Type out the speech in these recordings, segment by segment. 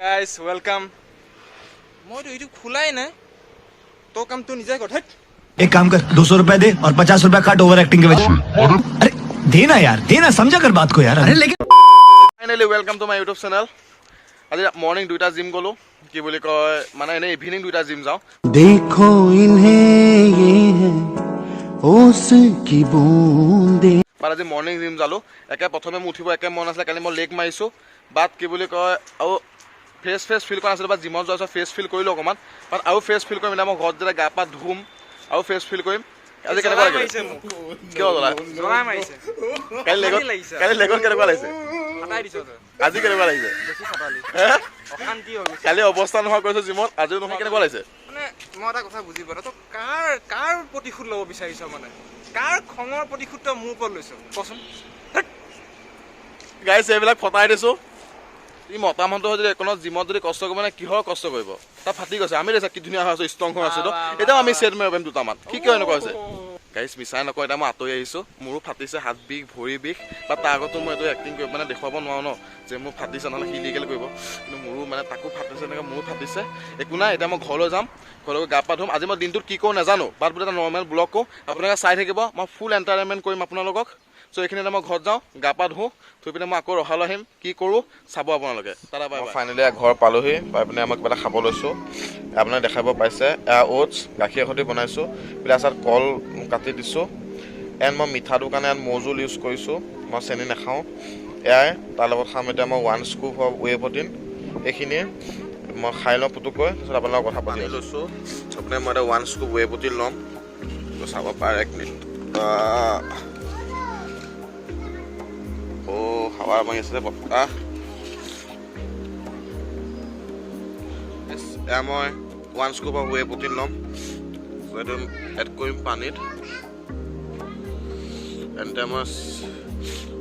Guys welcome. মইতো এইটো খোলাই নাই, তোৰ কামটো নিজে কৰ। ধেত। एक काम कर, 200 रुपए दे और 50 रुपए काट ओवर एक्टिंग के वजह। अरे देना यार, देना, समझा कर बात को यार। अरे लेकिन Finally welcome to my YouTube channel. আজি মৰ্ণিং দুইটা জিম গ'লোঁ, কি বুলি কয়, মানে এনেই ইভিনিং দুইটা জিম যাওঁ। देखो इन्हें, ये है ओस की बूंदे। বাট আজি মৰ্ণিং জিম যালোঁ। একে প্ৰথমে মোৰ উঠিব একে মন আছিলে, কালি মই লেগ মাৰিছোঁ। বাট কি বুলি কয়, আৰু ফ্ৰেছ ফ্ৰেছ ফিল কৰা নাছিলোঁ। বাট জিমত যোৱাৰ পিছত ফ্ৰেছ ফিল কৰিলোঁ অকণমান। বাট আৰু ফ্ৰেছ ফিল কৰিম এতিয়া মই ঘৰত যেতিয়া গা পা ধুম আৰু ফ্ৰেছ ফিল কৰিম। আজি কেনেকুৱা জ্বলাই লাগিলে? মাৰিছে মোক। কিয় জ্বলাই? জ্বলাই মাৰিছে। কালি লেগত অশান্তি লাগিছে। কালি লেগত কেনেকুৱা লাগিছে? ফাটাই দিছ তই। আজি কেনেকুৱা লাগিছে? বেছি ফাটালি। হে? অশান্তি হৈ গৈছে। কালি অৱস্থা নোহোৱা কৰিছোঁ জিমত, আজিও নোহোৱা। কেনেকুৱা লাগিছে? মানে মই এটা কথা বুজি পোৱা নাই, তই কাৰ কাৰ প্ৰতিশোধ ল'ব বিচাৰিছ? মানে কাৰ খঙৰ প্ৰতিশোধ তই মোৰ ওপৰত লৈছ, কচোন? গাইছ, এইবিলাক ফটাই দিছোঁ। ই মতা মানুহটো যদি একোনত জিমত যদি কষ্ট কৰিব, মানে কিহৰ কষ্ট কৰিব? তাত ফাটি গৈছে। আমি দেখিছা কি ধুনীয়া হৈ আছো, ষ্ট্ৰং হৈ আছো। তো এতিয়াও আমি ছেট মাৰিব পাৰিম দুটামান। কি কিয় এনেকুৱা হৈছে গাইছ? মিছাই নকওঁ, এতিয়া মই আঁতৰি আহিছোঁ। মোৰো ফাটিছে, হাত বিষ, ভৰি বিষ। বা তাৰ আগতো মই এইটো এক্টিং কৰিব মানে দেখুৱাব নোৱাৰোঁ ন যে মোৰ ফাটিছে, নহ'লে সি ইলিগেল কৰিব। কিন্তু মোৰো মানে তাকো ফাটিছে, এনেকৈ মোৰো ফাটিছে। একো নাই, এতিয়া মই ঘৰলৈ যাম, ঘৰলৈ গৈ গা পা ধুম। আজি মই দিনটোত কি কৰোঁ নাজানো, বাট বোলে এটা নৰ্মেল ব্লগ কৰোঁ, আপোনালোকে চাই থাকিব। মই ফুল এণ্টাৰটেইনমেণ্ট কৰিম আপোনালোকক। চ' এইখিনি মই ঘৰত যাওঁ, গা পা ধুওঁ, ধুই পিনে মই আকৌ ৰহালৈ আহিম। কি কৰোঁ চাব আপোনালোকে। তাতে বাই। ফাইনেলি ঘৰ পালোহি, পাই পিনে মই কিবা এটা খাব লৈছোঁ। আপোনাক দেখাব পাইছে, এয়া অ'টছ গাখীৰ সৈতে বনাইছোঁ, প্লাছ ইয়াত কল কাটি দিছোঁ। এণ্ড মই মিঠাটোৰ কাৰণে ইয়াত মৌজোল ইউজ কৰিছোঁ, মই চেনি নাখাওঁ। এয়াই তাৰ লগত খাম এতিয়া মই one scoop of whey protein। এইখিনিয়ে মই খাই লওঁ পুতুককৈ, তাৰপিছত আপোনালোকৰ কথা পাতি লৈছোঁ। আপোনাৰ মই এতিয়া ওৱান স্কুপ ৱে প্ৰটিন ল'ম, চাব পাৰে। এক মিনিট। অ' হাৱা মাৰি আছিলে বতাহ। এয়া মই one scoop of whey protein ল'ম। চ' এইটো এড কৰিম পানীত। তেন্তে মই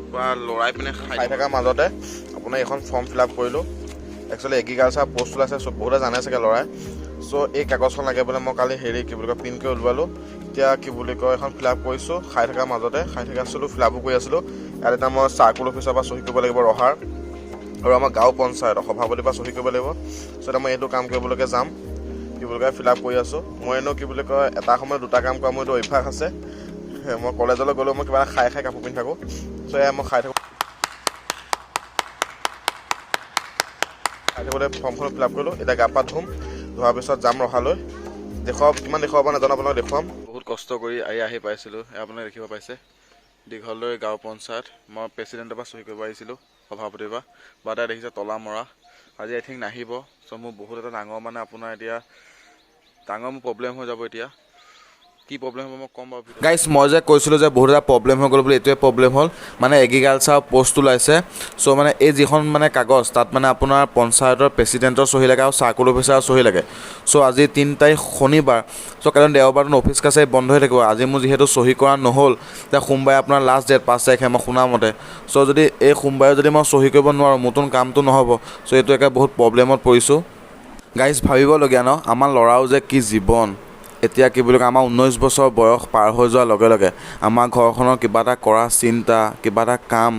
পূৰা লৰাই পিনে খাই থকাৰ মাজতে আপোনাৰ এইখন ফৰ্ম ফিল আপ কৰিলোঁ। একচুৱেলি এগ্ৰিকালচাৰ পষ্ট ওলাইছে, চব বহুতে জানে চাগে ল'ৰাই। চ' এই কাগজখন লাগে বোলে। মই কালি হেৰি কি বুলি কয়, প্ৰিণ্ট কৰি ওলোৱালোঁ। এতিয়া কি বুলি কয়, এখন ফিল আপ কৰিছোঁ খাই থকাৰ মাজতে। খাই থকা আছিলোঁ, ফিল আপো কৰি আছিলোঁ। ইয়াত এতিয়া মই চাৰ্কুল অফিচৰ পৰা চহী কৰিব লাগিব ৰহাৰ, আৰু আমাৰ গাঁও পঞ্চায়তৰ সভাপতিৰ পৰা চহী কৰিব লাগিব। চ' এতিয়া মই এইটো কাম কৰিবলৈকে যাম। কি বুলি কয়, ফিল আপ কৰি আছোঁ মই। এনেও কি বুলি কয়, এটা সময়ত দুটা কাম কৰা মোৰ এইটো অভ্যাস আছে। মই কলেজলৈ গ'লেও মই কিবা এটা খাই খাই কাপোৰ পিন্ধি থাকোঁ। চ' এয়া মই খাই থাকোঁ, খাই থাকোঁতে ফৰ্মখন ফিল আপ কৰিলোঁ। এতিয়া গা পা ধুম, ধোৱাৰ পিছত যাম ৰহালৈ। দেখুৱাব কিমান দেখুৱাব নাজানো, আপোনালোক দেখুৱাম। বহুত কষ্ট কৰি আহি আহি পাইছিলোঁ। এয়া আপোনালোকে দেখিব পাইছে দীঘলদৈ গাঁও পঞ্চায়ত। মই প্ৰেচিডেণ্টৰ পৰা চহী কৰিব আহিছিলোঁ, সভাপতিৰ পৰা। বা তাই দেখিছে তলা মৰা, আজি আই থিংক নাহিব। চ' মোৰ বহুত এটা ডাঙৰ, মানে আপোনাৰ এতিয়া ডাঙৰ মোৰ প্ৰব্লেম হৈ যাব। এতিয়া কি প্ৰব্লেম হ'ব মই ক'ম বাৰু। গাইছ, মই যে কৈছিলোঁ যে বহুত এটা প্ৰব্লেম হৈ গ'ল বুলি, এইটোৱে প্ৰব্লেম হ'ল। মানে এগ্ৰিকালচাৰ পষ্ট ওলাইছে। চ' মানে এই যিখন মানে কাগজ, তাত মানে আপোনাৰ পঞ্চায়তৰ প্ৰেচিডেণ্টৰ চহী লাগে আৰু চাৰ্কুল অফিচাৰৰ চহী লাগে। চ' আজি 3 তাৰিখ শনিবাৰ। চ' কাৰণ দেওবাৰটো অফিচ কাছাৰী বন্ধ হৈ থাকিব। আজি মোৰ যিহেতু চহী কৰা নহ'ল, এতিয়া সোমবাৰে আপোনাৰ লাষ্ট ডেট 5 তাৰিখে মই শুনা মতে। চ' যদি এই সোমবাৰে যদি মই চহী কৰিব নোৱাৰোঁ, মোৰতো কামটো নহ'ব। চ' এইটো একে বহুত প্ৰব্লেমত পৰিছোঁ। গাইজ, ভাবিবলগীয়া ন, আমাৰ ল'ৰাও যে কি জীৱন। এতিয়া কি বুলি কয়, আমাৰ 19 বছৰ বয়স পাৰ হৈ যোৱাৰ লগে লগে আমাৰ ঘৰখনৰ কিবা এটা কৰা চিন্তা, কিবা এটা কাম,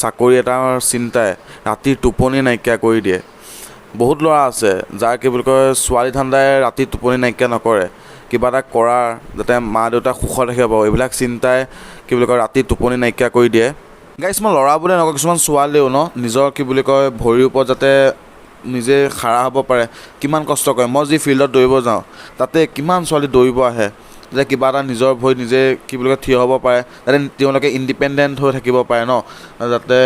চাকৰি এটাৰ চিন্তাই ৰাতিৰ টোপনি নাইকিয়া কৰি দিয়ে। বহুত ল'ৰা আছে যাৰ কি বুলি কয়, ছোৱালী ধান্দাই ৰাতি টোপনি নাইকিয়া নকৰে। কিবা এটা কৰাৰ, যাতে মা দেউতাক সুখত ৰাখিব পাৰোঁ, এইবিলাক চিন্তাই কি বুলি কয়, ৰাতি টোপনি নাইকিয়া কৰি দিয়ে। গাইজ, মই ল'ৰা বুলি নকওঁ, কিছুমান ছোৱালীও ন, নিজৰ কি বুলি কয়, ভৰিৰ ওপৰত যাতে নিজে খাৰা হ'ব পাৰে, কিমান কষ্ট কৰে। মই যি ফিল্ডত দৌৰিব যাওঁ, তাতে কিমান ছোৱালী দৌৰিব আহে, যাতে কিবা এটা নিজৰ ভৰিত নিজে কি বুলি কয়, থিয় হ'ব পাৰে, যাতে তেওঁলোকে ইণ্ডিপেণ্ডেণ্ট হৈ থাকিব পাৰে ন, যাতে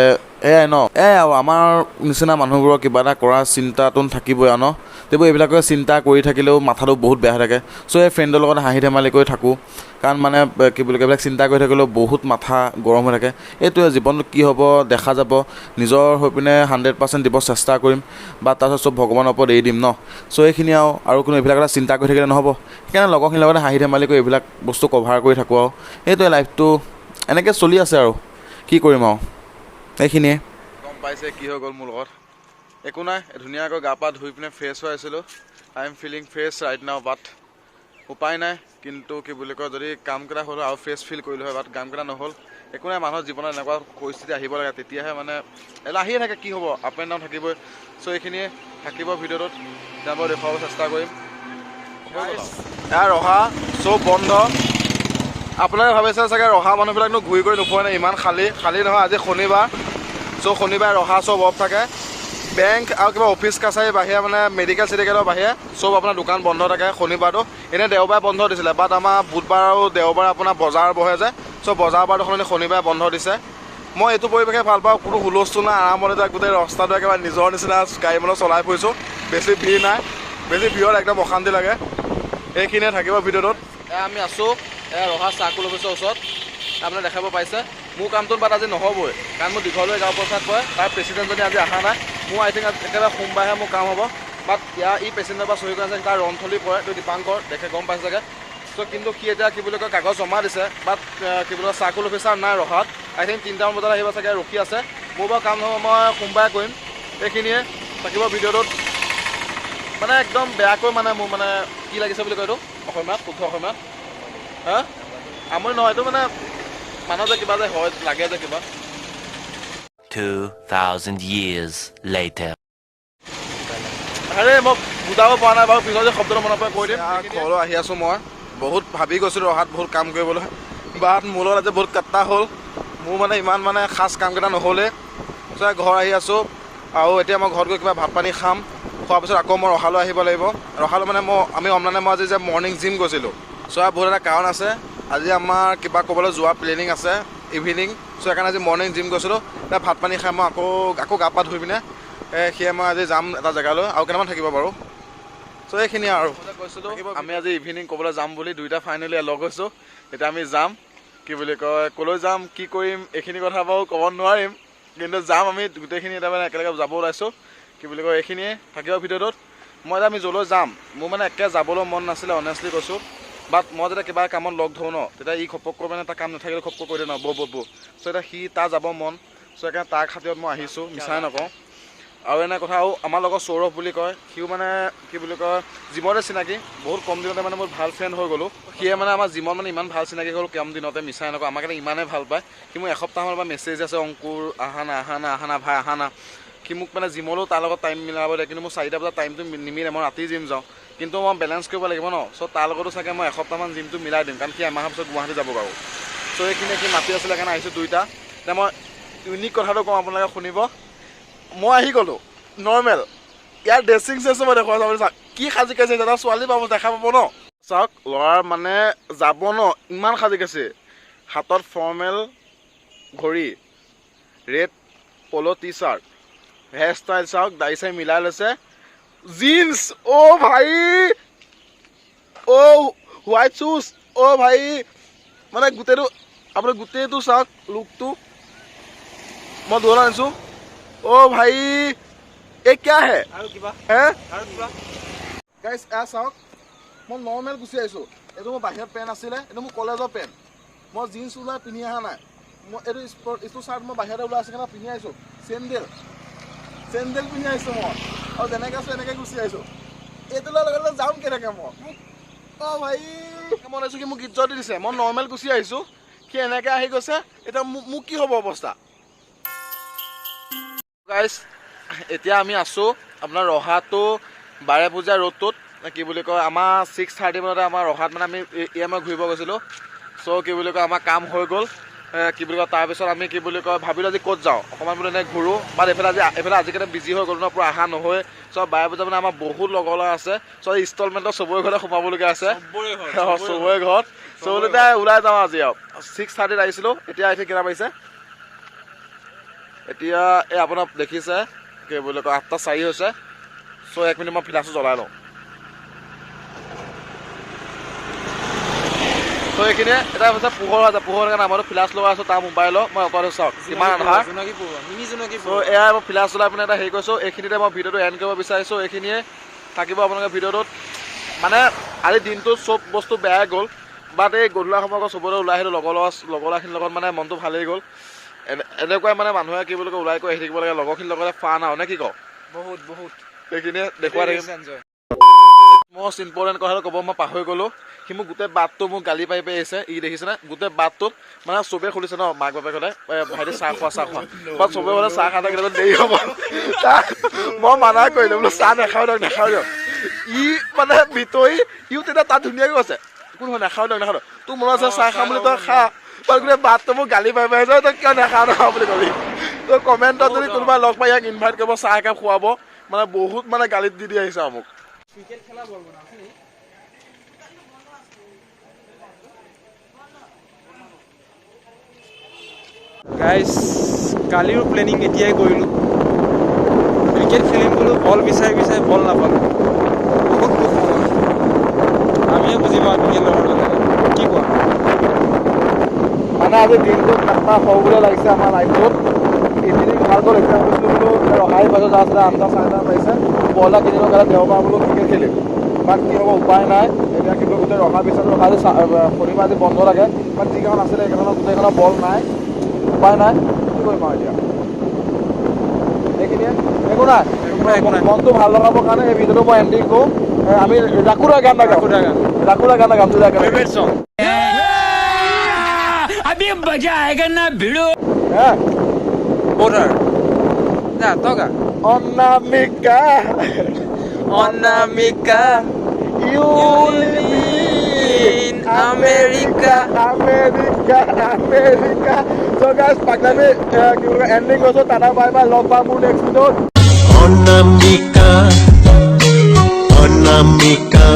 এয়াই ন, এয়াই আৰু আমাৰ নিচিনা মানুহবোৰৰ কিবা এটা কৰাৰ চিন্তাটো থাকিবই আৰু ন। সেইবোৰ এইবিলাকে চিন্তা কৰি থাকিলেও মাথাটো বহুত বেয়া হৈ থাকে। চ' এই ফ্ৰেণ্ডৰ লগত হাঁহি ধেমালি কৰি থাকোঁ, কাৰণ মানে কি বুলি কয়, এইবিলাক চিন্তা কৰি থাকিলেও বহুত মাথা গৰম হৈ থাকে। এইটোৱে জীৱনটো কি হ'ব দেখা যাব। নিজৰ হৈ পিনে 100% দিব চেষ্টা কৰিম বা তাৰপিছত চব ভগৱানৰ ওপৰত এৰি দিম ন। চ' এইখিনি আৰু কোনো এইবিলাক এটা চিন্তা কৰি থাকিলে নহ'ব। সেইকাৰণে লগৰখিনিৰ লগতে হাঁহি ধেমালি কৰি এইবিলাক বস্তু কভাৰ কৰি থাকোঁ। আৰু সেইটোৱে লাইফটো এনেকৈ চলি আছে আৰু কি কৰিম আৰু, এইখিনিয়ে। গম পাইছে কি হৈ গ'ল মোৰ লগত। একো নাই, ধুনীয়াকৈ গা পা ধুই পিনে ফ্ৰেছ হৈ আছিলোঁ। I am feeling fresh right now, but উপায় নাই। কিন্তু কি বুলি কয়, যদি কামকেইটা হ'ল আৰু ফ্ৰেছ ফিল কৰিলোঁ হয়, বাট কামকেইটা নহ'ল। একো নাই, মানুহৰ জীৱনত এনেকুৱা পৰিস্থিতি আহিব লাগে, তেতিয়াহে মানে এলা আহিয়ে থাকে। কি হ'ব, আপ এণ্ড ডাউন থাকিবই। চ' এইখিনিয়ে থাকিব ভিডিঅ'টোত, এতিয়া মই দেখুৱাব চেষ্টা কৰিম। এয়া ৰহা চব বন্ধ। আপোনালোকে ভাবিছে চাগে ৰহা মানুহবিলাকনো ঘূৰি কৰি নোপোৱা নাই, ইমান খালী। খালী নহয়, আজি শনিবাৰ। চ' শনিবাৰে ৰহা চব অফ থাকে। বেংক আৰু কিবা অফিচ কাছাৰী বাহিৰে, মানে মেডিকেল চেডিকেলৰ বাহিৰে চব আপোনাৰ দোকান বন্ধ থাকে শনিবাৰটো। এনেই দেওবাৰে বন্ধ দিছিলে, বাট আমাৰ বুধবাৰ আৰু দেওবাৰে আপোনাৰ বজাৰ বহে যে, চ' বজাৰ বাৰটো সলনি শনিবাৰে বন্ধ দিছে। মই এইটো পৰিৱেশে ভাল পাওঁ, কোনো হুলস্থুল নাই, আৰামত এতিয়া গোটেই ৰাস্তাটো একেবাৰে নিজৰ নিচিনা গাড়ী মটৰ চলাই ফুৰিছোঁ। বেছি ভিৰ নাই, বেছি ভিৰত একদম অশান্তি লাগে। এইখিনিয়ে থাকিব ভিডিঅ'টোত। এয়া আমি আছোঁ এয়া ৰহা চাৰ্কল অফিচৰ ওচৰত, আপোনালোকে দেখাব পাইছে। মোৰ কামটোত বাট আজি নহ'বই, কাৰণ মোৰ দীঘলৈ গাঁও পঞ্চায়ত পৰে, তাৰ প্ৰেচিডেণ্টজনী আজি অহা নাই। মোৰ আই থিংক একেবাৰে সোমবাৰেহে মোৰ কাম হ'ব। বাট ইয়াৰ ই প্ৰেচিডেণ্টৰ পৰা চহী কৰিছে, তাৰ ৰন্থলী পৰে, এইটো দীপাংকৰ দেখে গম পাইছে চাগে। চ' কিন্তু সি এতিয়া কি বুলি কয় কাগজ জমা দিছে, বাট কি বুলি কয় চাৰ্কল অফিচাৰ নাই ৰহাত। আই থিংক 3টামান বজাত আহিব চাগে, ৰখি আছে। মোৰ বাৰু কাম নহ'ব, মই সোমবাৰে কৰিম। এইখিনিয়ে থাকিব ভিডিঅ'টোত। মানে একদম বেয়াকৈ মানে মোৰ মানে কি লাগিছে বুলি কয় এইটো অসমীয়াত, শুদ্ধ অসমীয়াত হা আমনি নহয়, এইটো মানে মানুহ যে কিবা যে হয় লাগে যে কিবা। 2,000 years later. আৰে মই বুজাব পৰা নাই বাৰু, পিছত যে শব্দটো মনত পৰে কৈ দিম। ঘৰলৈ আহি আছোঁ মই, বহুত ভাবি গৈছিলোঁ ৰহাত বহুত কাম কৰিবলৈ, বাট মোৰ লগত আজি বহুত কাট্টা হ'ল। মোৰ মানে ইমান মানে খাচ কামকেইটা নহ'লে। চ' ঘৰ আহি আছোঁ আৰু এতিয়া মই ঘৰত গৈ কিবা ভাত পানী খাম, খোৱাৰ পিছত আকৌ মই ৰহালৈ আহিব লাগিব। ৰহালৈ মানে মই আমি অম্লানে মই আজি যে মৰ্ণিং জিম গৈছিলোঁ, চ' বহুত এটা কাৰণ আছে। আজি আমাৰ কিবা ক'বলৈ যোৱা প্লেনিং আছে ইভিনিং, চ' সেইকাৰণে আজি মৰ্ণিং জিম গৈছিলোঁ। এতিয়া ভাত পানী খাই মই আকৌ আকৌ গা পা ধুই পিনে সেয়ে মই আজি যাম এটা জেগালৈ, আৰু কেইটামান থাকিব বাৰু। চ' এইখিনিয়ে আৰু কৈছিলোঁ আমি আজি ইভিনিং ক'বলৈ যাম বুলি, দুইটা ফাইনেলি লগ হৈছোঁ। এতিয়া আমি যাম, কি বুলি কয় ক'লৈ যাম কি কৰিম এইখিনি কথা বাৰু ক'ব নোৱাৰিম, কিন্তু যাম আমি গোটেইখিনি এতিয়া মানে একেলগে যাব ওলাইছোঁ। কি বুলি কয় এইখিনিয়ে থাকিব ভিডিঅ'টোত। মই এতিয়া আমি য'লৈ যাম, মোৰ মানে একে যাবলৈ মন নাছিলে অনেষ্টলি কৈছোঁ, বাট মই যেতিয়া কিবা কামত লগ ধৰোঁ ন, তেতিয়া ই ঘপককৈ মানে তাৰ কাম নাথাকিলে ঘপকৈ কৈ দিয়ে ন, বৌ বৌ বৌ। চ' এতিয়া সি তাৰ যাব মন, চ' সেইকাৰণে তাৰ খাতিৰত মই আহিছোঁ, মিছাই নকওঁ। আৰু এনে কথা, আৰু আমাৰ লগৰ সৌৰভ বুলি কয়, সিও মানে কি বুলি কয় জিমতে চিনাকি, বহুত কম দিনতে মানে বহুত ভাল ফ্ৰেণ্ড হৈ গ'লোঁ। সিয়ে মানে আমাৰ জিমত মানে ইমান ভাল চিনাকি হ'ল কম দিনতে, মিছাই নকওঁ, আমাক এতিয়া ইমানেই ভাল পায়। সি মোক এসপ্তাহমানৰ পৰা মেছেজ আছে, অংকুৰ আহা না, আহা না, আহা না ভাই, আহা না। সি মোক মানে জিমলৈও তাৰ লগত টাইম মিলাব দিয়ে, কিন্তু মোৰ 4টা বজাত টাইমটো নিমিলে, মই ৰাতি জিম যাওঁ, কিন্তু মই বেলেঞ্চ কৰিব লাগিব ন। চ' তাৰ লগতো চাগে মই এসপ্তাহমান জিমটো মিলাই দিম, কাৰণ সি এমাহৰ পিছত গুৱাহাটী যাব বাৰু। চ' এইখিনি সি মাতি আছিলে কাৰণে আহিছোঁ দুইটা। এতিয়া মই ইউনিক কথাটো কওঁ, আপোনালোকে শুনিব। মই আহি গ'লোঁ নৰ্মেল, ইয়াৰ ড্ৰেছিং চেঞ্চো মই দেখুৱাইছোঁ, আপুনি চাওক কি সাজি কাচি আহিছে। এটা ছোৱালী পাব দেখা পাব ন, চাওক ল'ৰাৰ মানে যাব ন, ইমান সাজি কাচি, হাতত ফৰ্মেল ঘড়ী, red polo T shirt, hair style চাওক, দাড়ি চাৰি মিলাই লৈছে, জিন্স, অ' ভাই, অ' হোৱাইট শ্বুজ, অ' ভাই, মানে গোটেইটো আপুনি গোটেইটো চাওক লুকটো, মই দূৰত আনিছোঁ। অ' ভাই, এই क्या है? আৰু কিবা? হে? আৰু কিবা? গাইজ এয়া চাওক, মই নৰ্মেল গুচি আহিছোঁ। এইটো মোৰ বাহিৰত পেণ্ট আছিলে, এইটো মোৰ কলেজৰ পেণ্ট, মই জিন্স ওলাই পিন্ধি অহা নাই। মই এইটো স্পৰ্ট এইটো চাৰ্ট মই বাহিৰতে ওলাই আছে কাৰণে পিন্ধি আহিছোঁ। চেণ্ডেল চেণ্ডেল পিন্ধি আহিছোঁ মই, আৰু যেনেকৈ আছোঁ এনেকৈ গুচি আহিছোঁ। এইটো লোৱাৰ লগে লগে যাম কেনেকৈ মই? মোক অ' ভাই, মই ভাবিছোঁ কি মোক ইজ্জত দি দিছে, মই নৰ্মেল গুচি আহিছোঁ, সি এনেকৈ আহি গৈছে। এতিয়া মোক কি হ'ব অৱস্থা? গাইজ এতিয়া আমি আছোঁ আপোনাৰ ৰহাটো বাৰেপূজা ৰোডটোত, কি বুলি কয় আমাৰ 6:30 মানতে আমাৰ ৰহাত মানে আমি ই এম আই ঘূৰিব গৈছিলোঁ। চ' কি বুলি কয় আমাৰ কাম হৈ গ'ল। কি বুলি কয় তাৰপিছত আমি কি বুলি কয় ভাবিলোঁ আজি ক'ত যাওঁ অকণমান বোলো এনেই ঘূৰোঁ, বাট এইফালে আজি এইফালে আজিকালি বিজি হৈ গ'লো ন, পূৰা অহা নহয়। চ' বাৰেপূজা মানে আমাৰ বহুত লগৰ ল'ৰা আছে, চ' ইনষ্টলমেণ্টত চবৰে ঘৰতে সোমাবলগীয়া আছে। চবৰে ঘৰত, চবৰে ঘৰত। চ' বোলো এতিয়া ওলাই যাওঁ আজি। আৰু 6:30ত আহিছিলোঁ, এতিয়া আহিছে কেইটা বাজিছে এতিয়া এই আপোনাক দেখিছে কি বুলি কয় 8:04 হৈছে। চ' এক মিনিট মই ফ্লাছটো জ্বলাই লওঁ। চ' এইখিনিয়ে এতিয়া হৈছে পোহৰ হৈছে, পোহৰ কাৰণে আমাৰতো ফ্লাছ লগাই আছোঁ তাৰ মোবাইলৰ, মই অকল চাওক কিমান আন্ধাৰ। জোনাকী পোহৰ, মিনি জোনাকী চ' পোহৰ। এয়াই মই ফ্লাছ জ্বলাই পিনে এটা হেৰি কৰিছোঁ। এইখিনিতে মই ভিডিঅ'টো এণ্ড কৰিব বিচাৰিছোঁ। এইখিনিয়ে থাকিব আপোনালোকে ভিডিঅ'টোত। মানে আজি দিনটোত চব বস্তু বেয়াই গ'ল, বাট এই গধূলা সময়ত আকৌ চবৰে ওলাই আহিলোঁ, লগৰ ল'ৰাখিনিৰ লগত মানে মনটো ভালেই গ'ল। এনেকুৱাই মানে মানুহে কি বুলি কয় ওলাই কৰি আহি থাকিব লাগে, লগৰখিনিৰ লগতে ফান আৰু নে কি কওঁ? বহুত বহুত সেইখিনিয়ে দেখুৱাই থাকিম। এনজয়। মষ্ট ইম্পৰ্টেণ্ট কথাটো ক'ব মই পাহৰি গ'লো। সি মোক গোটেই বাটটো মোক গালি পাৰি পাৰি আহিছে। ই দেখিছেনে, গোটেই বাটটোত মানে চবেই খুলিছে ন, মাক বাপেকহঁতে, "ভাইটি, চাহ খোৱা, চাহ খোৱা।" বাট চবে মানে চাহ খাই থাকিলে দেৰি হ'ব। তাক মই মানা কৰিলোঁ, বোলো চাহ নাখাওঁ দিয়ক, নাখাওঁ দিয়ক। ই মানে ভিতৰি ইও তেতিয়া তাত ধুনীয়াকৈ কৈছে, "একো নহয়, নাখাওঁ দিয়ক, নাখাওঁ দিয়ক।" তোৰ মনত আছে চাহ খাম বুলি, তই খা। বাট গোটেই বাটটো মোক গালি পাৰি পাৰি আহিছে, তই কিয় নাখাওঁ নাখাওঁ বুলি ক'লি। ত' কমেণ্টত যদি কোনোবা লগ পাই ইয়াক ইনভাইট কৰিব, চাহ একাপ খুৱাব। মানে বহুত মানে গালিত দি দি আহিছে আৰু মোক। ক্ৰিকেট খেলা বল বনাওঁ আছে নেকি? গাইজ, কালিৰো প্লেনিং এতিয়াই কৰিলোঁ। ক্ৰিকেট খেলিম বোলো, বল বিচাৰি বিচাৰি বল নাপালোঁ। বহুত দুখ মনত। আমিয়ে বুজি পাওঁ ক্ৰিকেট ল'ৰাবিলাকে। কি কোৱা? মানে আজি দিনটোত নাপা সৰু লাগিছে আমাৰ লাইফটোত। ইভিনিং ভাল গ'ল। এতিয়া ভাবিছিলোঁ বোলো ৰহাই বাজত যাওঁ আছিলে, 8টা 8:30 বাজিছে। বল এটা কিনিব গ'লে দেওবাৰ বোলো ক্ৰিকেট খেলিম। বাট কি হ'ব, উপায় নাই এতিয়া। কিন্তু গোটেই ৰহা বিচাৰোঁ, ৰহা আজি শনিবাৰ, আজি বন্ধ থাকে। বাট যিকেইখন আছিলে, সেইকেইখনত গোটেইখনৰ বল নাই। উপায় নাই, কি কৰিম আৰু এতিয়া? এইখিনিয়ে, একো নাই। একো নাই, একো নাই। মনটো ভাল লগাবৰ কাৰণে এই ভিডিঅ'টো মই এণ্ডিং কৰোঁ। আমি ৰাকুৰা গান এটা গাম। ৰাকুৰা গান। ৰাকুৰা গান এটা গাম, দুটা গান। ফেভৰেট চং। अभी मजा आएगा ना, भिड़ू। হে। বৰ্ডাৰ না তগা। Anamika. Anamika. You in America. America, America. So guys, পাগলামি কি বুলি কয়, এণ্ডিং কৰিছোঁ। Tata, bye bye. লগ পাম মোৰ নেক্সট ভিডিঅ'ত। অনামিকা, অনামিকা।